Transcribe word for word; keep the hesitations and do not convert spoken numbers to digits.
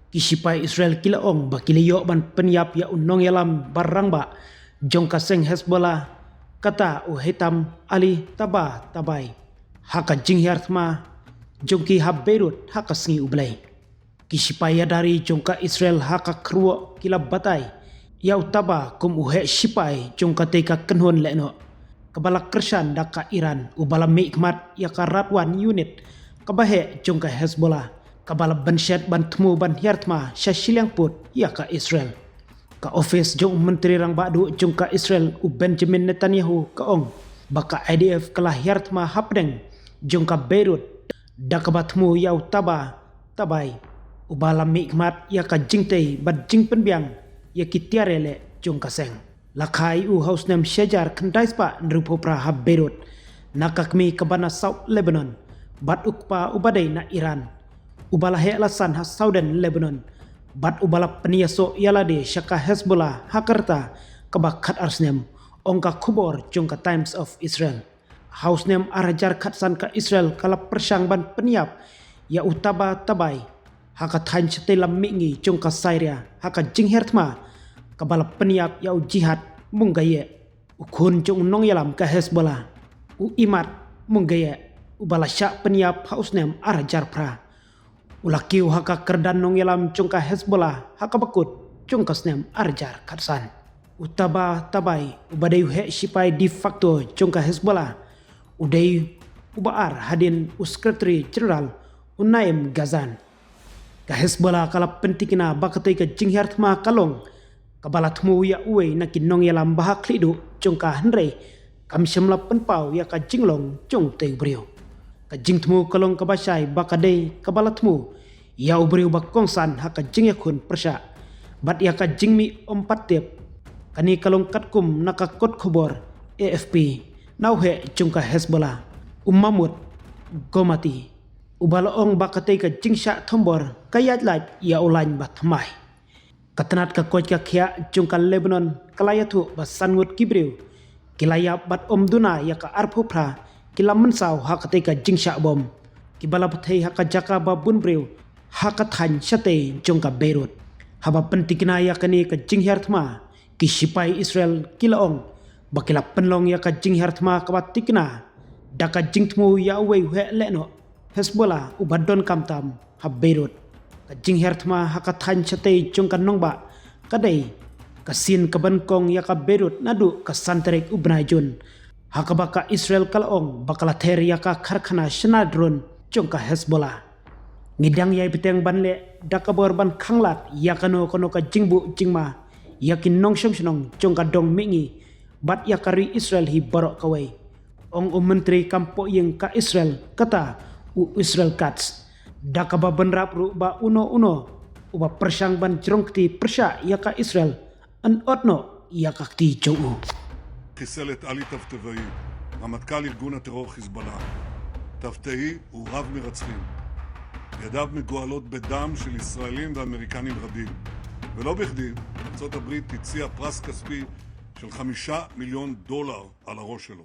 Ki shipai Israel ki la ong ba ki la ïoh ban pynïap ïa u nongïalam ba rangbah jong ka seng Hezbollah, kata u Haitham Ali Tabatabai, ha ka jinghiar thma jong ki ha Beirut ha ka sngi U Blei. Ki shipai ïadari jong ka Israel ha ka kyrwoh ki la batai ïa u Taba kum u heh shipai jong katei ka kynhun lehnoh, kaba la kyrshan da ka Iran, uba la mihkhmat ïa ka Radwan unit kaba heh jong ka Hezbollah, kaba la bynshet ban thmu ban hiar thma sha shiliang pud ïa ka Israel. Ka ophis jong u Myntri Rangbah Duh jong ka Israel, u Benjamin Netanyahu, ka ong ba ka I D F ka la hiar thma hapdeng jong ka Beirut da kaba thmu ïa u Taba Tabai, uba la mihkhmat ïa ka jingtei bad jingpynbiang ïa ki tiar ïaleh jong ka seng. La kha ïa u ha u snem shi hajar khyndai spah hynriewphew phra ha Beirut na ka kmie kaba na South Lebanon, bad u kpa uba dei na Iran, uba la heh la san ha Southern Lebanon, bad uba la pynïasoh ïa lade sha ka Hezbollah ha ka rta kaba khatar snem, ong ka khubor jong ka Times of Israel. Ha u snem ar hajar khatsan ka Israel ka la pyrshang ban pynïap ïa u Taba Tabai ha ka thaiñ shatei lam mihngi jong ka Syria ha ka jinghiar thma, kaba la pynïap ïa u Jihad Mungayyeh, u khun jong u nongïalam ka Hezbollah, u Imad Mungayyeh, uba la shah pynïap ha u snem ar hajar phra. U la kiew ha ka kyrdan nongïalam jong ka Hezbollah ha kaba kut jong ka snem ar hajar khatsan. U Taba Tabai, uba dei u heh shipai de facto jong ka Hezbollah, u dei uba ar hadien u Secretary General, u Naim Ghazan. Ka Hezbollah ka la pyntikna ba katei ka jinghiar thma ka long kaba la thmu ïa uwei na ki nongïalam ba ha khlieh duh jong ka, hynrei kam shym la pynpaw ïa ka jinglong jong utei u briew. Ka jingthmu ka long kaba shai ba ka dei kaba la thmu ïa u briew ba kongsan ha ka jingïakhun pyrshah bad ïa ka jingmih ym pat tip. Kane ka long katkum na ka kot khubor A F P na u heh jong ka Hezbollah, u Mahmoud Gomati, uba la ong ba katei ka jingshah thombor ka ïaid lait ïa u lain ba thymmai. Ka tnat ka koit ka khiah jong ka Lebanon ka la ïathuh ba san ngut ki briew ki la ïap bad ym duna ïa ka arphew phra ki la mynsaw ha katei ka jingshah bom, kiba la pynthei ha ka jaka ba bun briew ha ka thaiñ shatei jong ka Beirut. Haba pyntikna ïa kane ka jinghiar thma, ki shipai Israel ki la ong ba ki la pynlong ïa ka jinghiar thma kaba tikna da ka jingthmu ïa uwei u heh lehnoh Hezbollah uba donkam tam ha Beirut. Ka jinghiar thma ha ka thaiñ shatei jong ka nongbah ka dei ka sien kaba nyngkong ïa ka Beirut naduh ka san tarik u bnai Jun, ha kaba ka Israel ka la ong ba ka la ther ïa ka karkhana shna drone jong ka Hezbollah. Ngi dang ïai bteng ban leh da ka bor ban khanglad ïa kano kano ka jingbuh jingma ïa ki nongshong shnong jong ka dong mihngi bad ïa ka ri Israel hi baroh kawei, ong u Myntri Kam Pohïing ka Israel, kata u Israel Katz, da kaba bynrap ruh ba uno uno uba pyrshang ban jrong kti pyrshah ïa ka Israel yn ot noh ïa ka kti jong u. חיסל את עלי ת"תאי, רמטכ"ל ארגון הטרור חיזבאללה. ת"תאי הוא רב מרצחים. ידיו מגואלות בדם של ישראלים ואמריקנים רבים. ולא בכדי, ארצות הברית הציעה פרס כספי של חמישה מיליון דולר על הראש שלו.